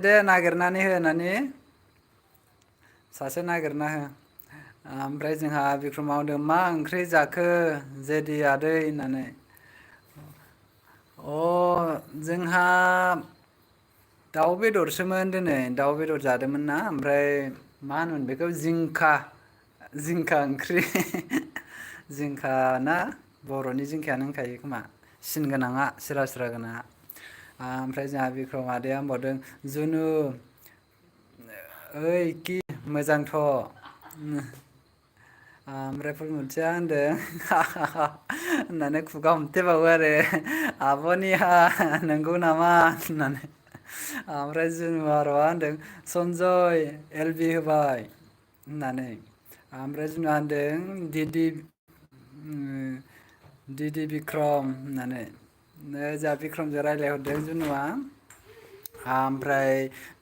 S1: दे नागिरनानै हो नानि सासे नागिरना हो। ओमफ्राय जोंहा बिक्रमा होनदों मा ओंख्रि जाखो जेदि आदै होननानै। जोंहा दाउ बेदरसोमोन दिनै दाउ बेदर जादोंमोन ना ओमफ्राय मा होनोमोन बेखौ जिंखा ओंख्रि। जिंखा ना बर'नि जिंखायानो होनखायो खोमा सिन गोनाङा सिरा सिरा गोनाङा। ओमफ्राय जोंहा बिक्रम आदाया होनबावदों जुनु ओइ कि मोजांथ'। ओमफ्राय फुलमथिया होनदों होननानै खुगा हमथेबावो आरो आब' निहा नंगौ नामा होननानै। ओमफ्राय जुनुआर'आ होनदों सनजय एल बि होबाय होननानै। ओमफ्राय जुनुआ होनदों दिदि बिक्रम होननानै। जोंहा बिक्रमजों रायज्लायहरदों जुनुआ। ओमफ्राय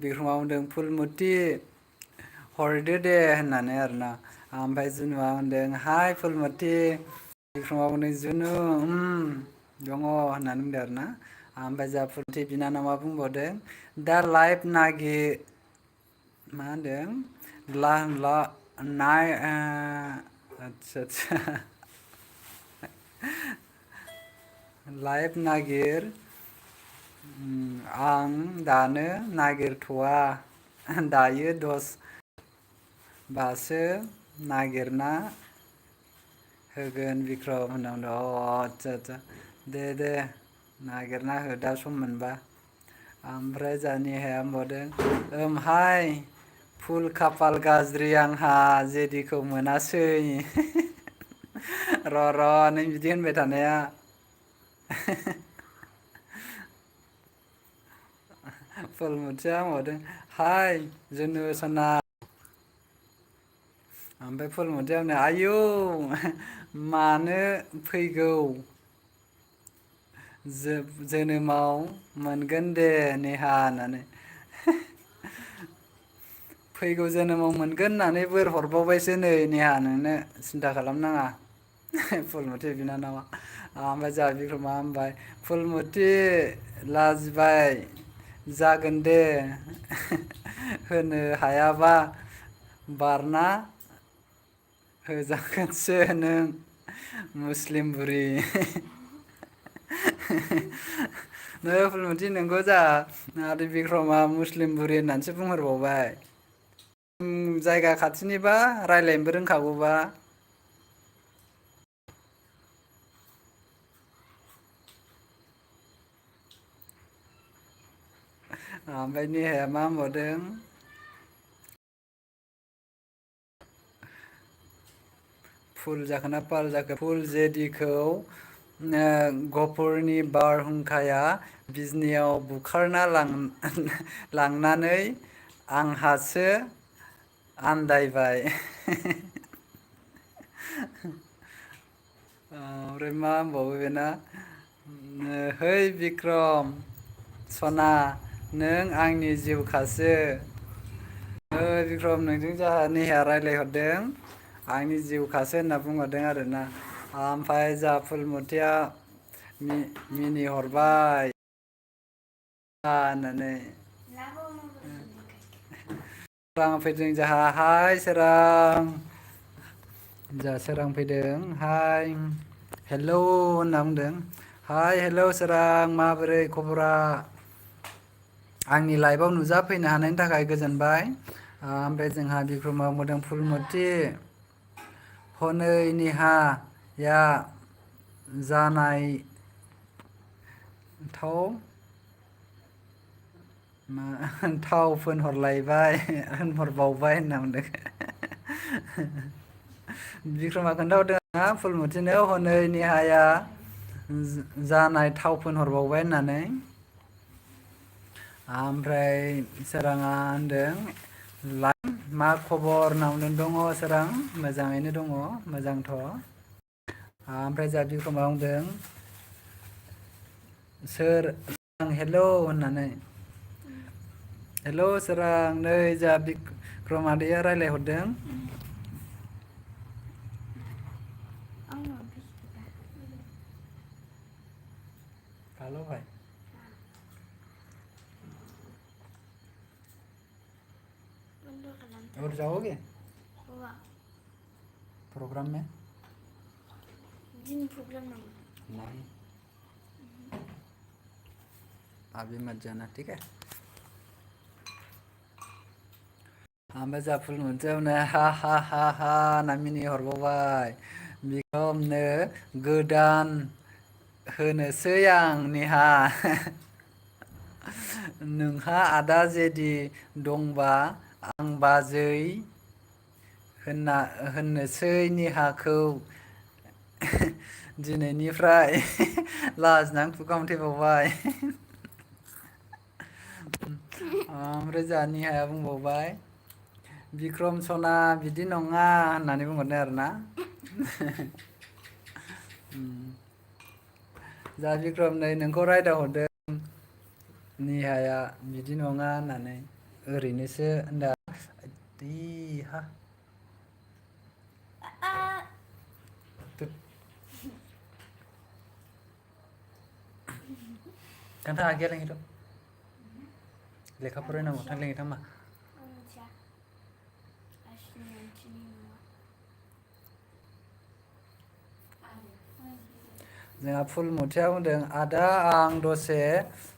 S1: बिक्रमा बुंदों फुलमति हरदो दे होननानै आरोना। ओमफ्राय जुनुआ होनदों हाइ फुलमति बिक्रमा बुंदों जुनु दङ होननानै बुंदों आरोना। ओमफ्राय जोंहा फुलमथि बिनानावा बुंबावदों दा लाइफ मा होनदों आतसा लाइफ नागिर आं दानो नागिरथ'वा दायो बासो नागिरना होगोन बिक्रम होनना बुंदों आतसा दे नागिरना हो दा सम मोनबा। ओमफ्राय जोंहा नेहाया होनबावदों ओमहाय फुल खाफाल गाज्रि आंहा जेदिखौ मोनासै। र' नों बिदि होनबाय थानाया। फुलमथिया होनबावदों हाइ जुनु सना ओमफ्राय फुलमथिया होनदों आयौ मानो फैगौ जोनोमाव मोनगोन दे नेहा होननानै। फैगौ जोनोमाव मोनगोन होननानै बोर हरबावबायसो नै नेहा नोंनो सिन्था खालामनाङा फुलमति बिनानावा ओमफ्राय जोंहा बिक्रमा होनबाय फुलमति लाजिबाय जागोन दे होनो हायाबा बारना होजागोनसो नों मुस्लिम बुरि नै फुलमति नोंगौ जोंहा आदै बिक्रमा मुस्लिम बुरि होननानैसो बुंहरबावबाय जायगा खाथिनिबा रायलायनोबो रोंखागौबा ओमफ्राय नेहाया मा होनबावदों फुल जाखोना पाल जाखो फुल जेदिखौ गहपुरनि बारहुंखाया बिजनियाव बुखारना लांनानै आंहासो आन्दायबाय ओमफ्राय मा होनबावो बेना है बिक्रम सना नों आंनि जिउखासो बिक्रम नोंजों जोंहा नेहाया रायज्लायहरदों आंनि जिउखासो होनना बुंहरदों आरोना ओमफ्राय जोंहा फुलमतिया मिनिहरबाय होननानै सोरां फैदों जोंहा हाय सोरां जोंहा सोरां फैदों हाय हेलौ होनना बुंदों हाय हेलौ सोरां माबोरै खबरा आंनि लाइफआव नुजाफैनो हानायनि थाखाय गोजोनबाय ओमफ्राय जोंहा बिक्रमा बुंदों फुलमति हनै नेहाया जानाय थाव फोनहरबावबाय होनना बुंदों बिक्रमा खोन्थाहरदों आरोना फुलमतिनो हनै नेहाया जानाय थाव फोनहरबावबाय होननानै ओमफ्राय सोराङा होनदों मा खबर होनना बुंदों दङ सोरां मोजाङैनो दङ मोजांथ' ओमफ्राय जोंहा बिक्रमा बुंदों सोर हेलौ होननानै हेलौ सोरां नै जोंहा बिक्रम आदैया रायज्लायहरदों हेलौ भाई और जाओगे प्रोग्राम में नहीं अभी मत जाना ठीक है ओमफ्राय जोंहा फुलमतियावनो हा हा हा हा होनना मिनिहरबावबाय बिक्रमनो गोदान होनोसै आं नेहा नोंहा आदा जेदि दंबा आं बाजै होननोसै नेहाखौ दिनैनिफ्राय लाजिनानै खुगा उनथेबावबाय ओमफ्राय जोंहा नेहाया बुंबावबाय बिक्रम सना बिदि नङा होननानै बुंहरदों आरोना जा बिक्रम नै नोंखौ रायदावहरदों नेहाया बिदि नङा होननानै ओरैनोसो होनदों थांनो हागोन लेखा फरायनांगौ थां लेंहै थांबा जोंहा फुलमतिया बुंदों आदा आं दसे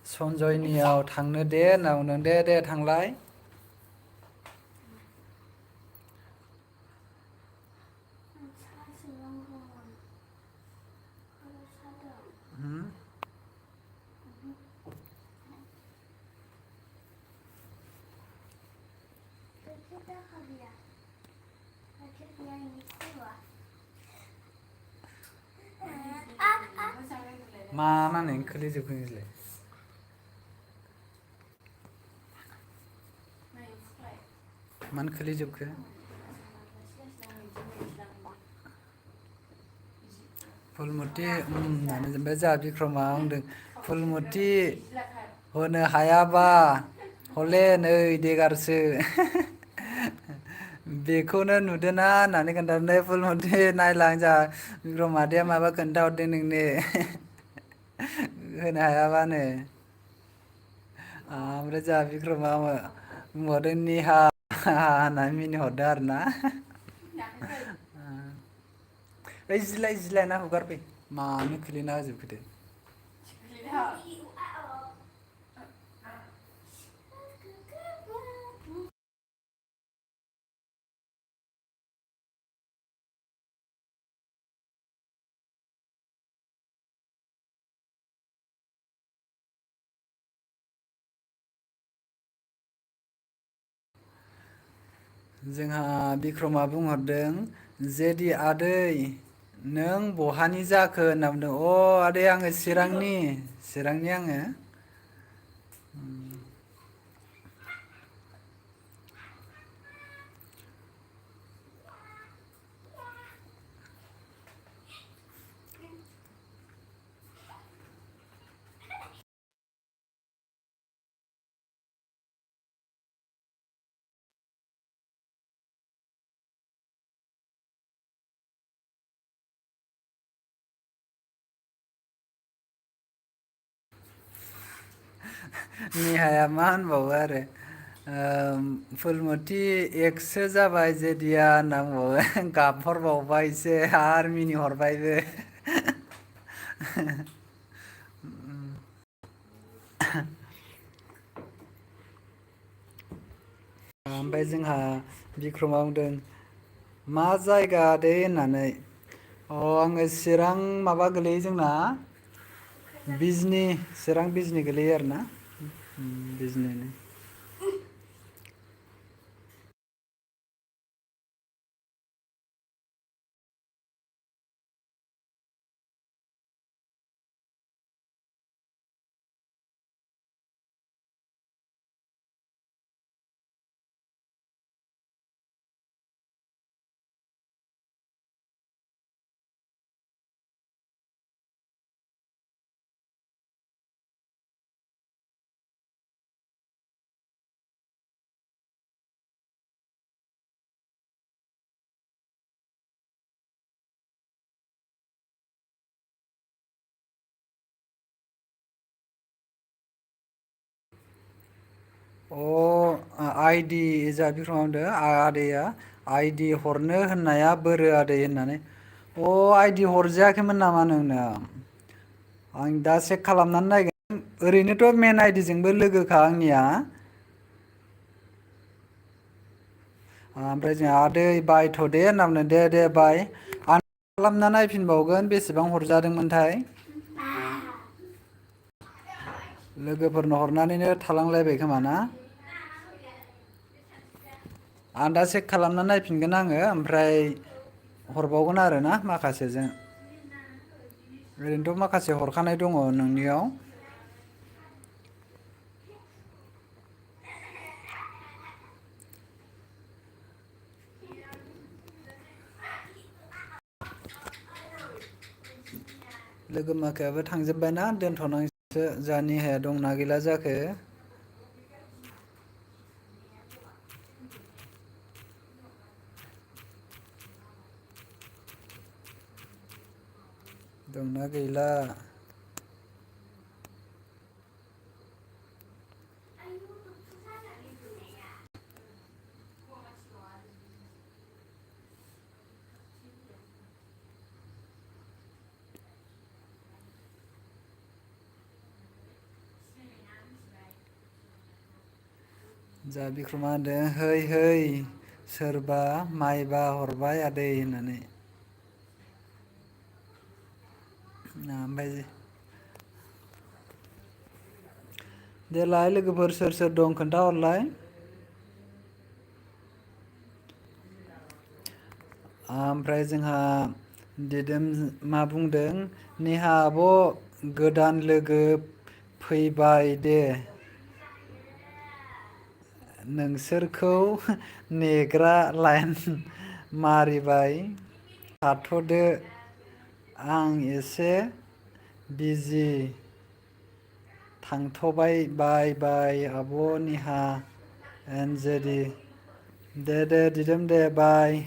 S1: सनजयनियाव थांनो दे होनना बुंदों दे थांलाय मा नांनायनि खोलैजोबखो नोंसोरलाय मानो खोलैजोबखो फुलमति होननानै ओमफ्राय जोंहा बिक्रमा बुंदों फुलमति होनो हायाबा हले नै देगारसो बेखौनो नुदोना होननानै खोन्थादों फुलमति नायलां जोंहा बिक्रम मादैया माबा खोन्थाहरदों नोंनो होनो हायाबानो ओमफ्राय जोंहा बिक्रमा बुंबावदों निहा होननानै मिनिहरदों आरो ना ओइ जिलाय ना हगारफै मानो खोलैना होजोबखो दे जोंहा बिक्रमा बुंहरदों जेदि आदै नों बहानि जाखो होनना बुंदों आदै आङो चिरांनि आङो निहाया मा होनबावो आरो फुलमति एक्ससो जाबाय जेदिया होनना बुंबावो गाबहरबावबायसो आरो मिनिहरबायबो ओमफ्राय जोंहा बिक्रमा बुंदों मा जायगा आदै होननानै आङो चिरां माबा गोलैयो जोंना चिरां बिजनि गोलैयो आरोना बिजनिनो आइदि जा बिक्रमा बुंदों आदैया आइदि हरनो होननाया बोरो आदै होननानै आइदि हरजायाखैमोन नामा नोंनो आं दा चेक खालामनानै नायगोन ओरैनोथ' मेन आइडिजोंबो लोगोखा आंनिया ओमफ्राय जोंहा आदै बायथ' दे होनना बुंदों दे बाय आं खालामना नायफिनबावगोन बेसेबां हरजादोंमोनथाय लोगोफोरनो हरनानैनो थालांलायबाय खोमा ना आं दा चेक खालामना नायफिनगोन आङो ओमफ्राय हरबावगोन आरोना माखासेजों ओरैनोथ' माखासे हरखानाय दङ नोंनियाव लोगो माखायाबो थांजोब्बायना दोनथ'नांसो जोंहा निहाया दंना गैला जाखो दंना गैला जा बिक्रमा होनदों है सोरबा माइबा हरबाय आदै होननानै ओमफ्राय देलाय लोगोफोर सोर सोर दं खोन्थाहरलाय ओमफ्राय जोंहा दिदोम मा बुंदों नेहा आब' गोदान लोगो फैबाय दे नोंसोरखौ नेग्रा लाइन मारिबाय थाथ'दो आं एसे बिजि थांथ'बाय बाय आब' निहा एन जेदि दे दिदोम दे बाय।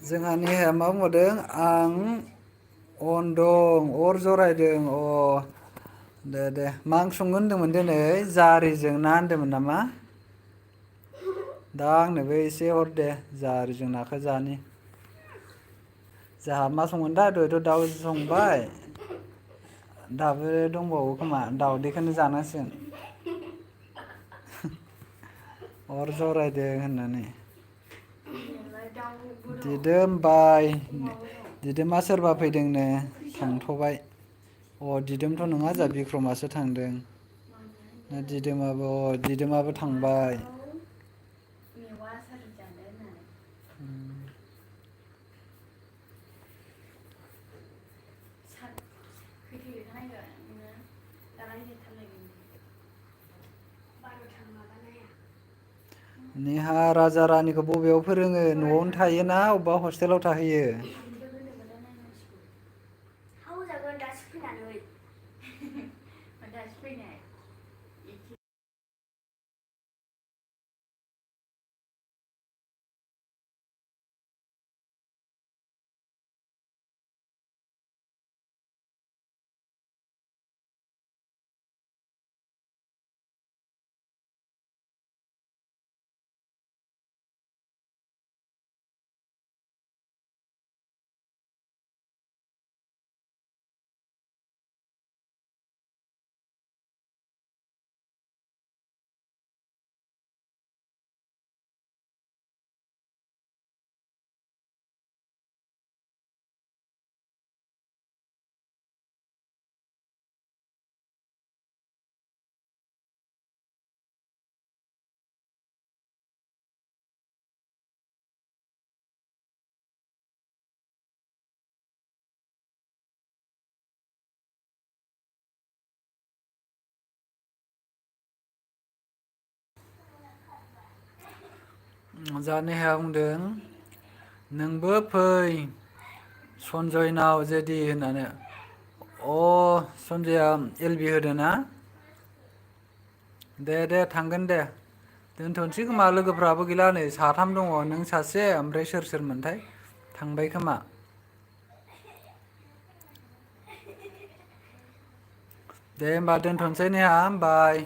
S1: जोंहानि मा बुंबावदों आं अन दं अर जरायदों दे मा ओंख्रि संगोन होनदोंमोन दिनै जारिजों ना होनदोंमोन नामा? दा आंनोबो एसे हर दे जारिजों नाखौ जानि। जोंहा मा संगोन दा दहायथ' दाउ संबाय दाबो दंबावो खोमा दाउदैखौनो जानांसिगोन। अर जरायदों होननानै। दिदोम बाय दिदोमा सोरबा फैदोंनो थांथ'बाय। दिदोमथ' नङा जोंहा बिक्रमासो थांदों। दिदोमाबो थांबाय। नेहा राजा रानिखौ बबेयाव फोरोङो न'आवनो थायोना अबेबा हस्टेलाव थाहैयो? जा नेहाया बुंदों नोंबो फै सनजयनाव जेदि होननानै। सनजयआ एल-बि होदों ना? दे थांगोन दे दोनथ'नोसै खोमा लोगोफ्राबो गैला नै साथाम दङ नों सासे ओमफ्राय सोरमोनथाय थांबाय खोमा। दे होमबा दोनथ'नोसै नेहा बाय।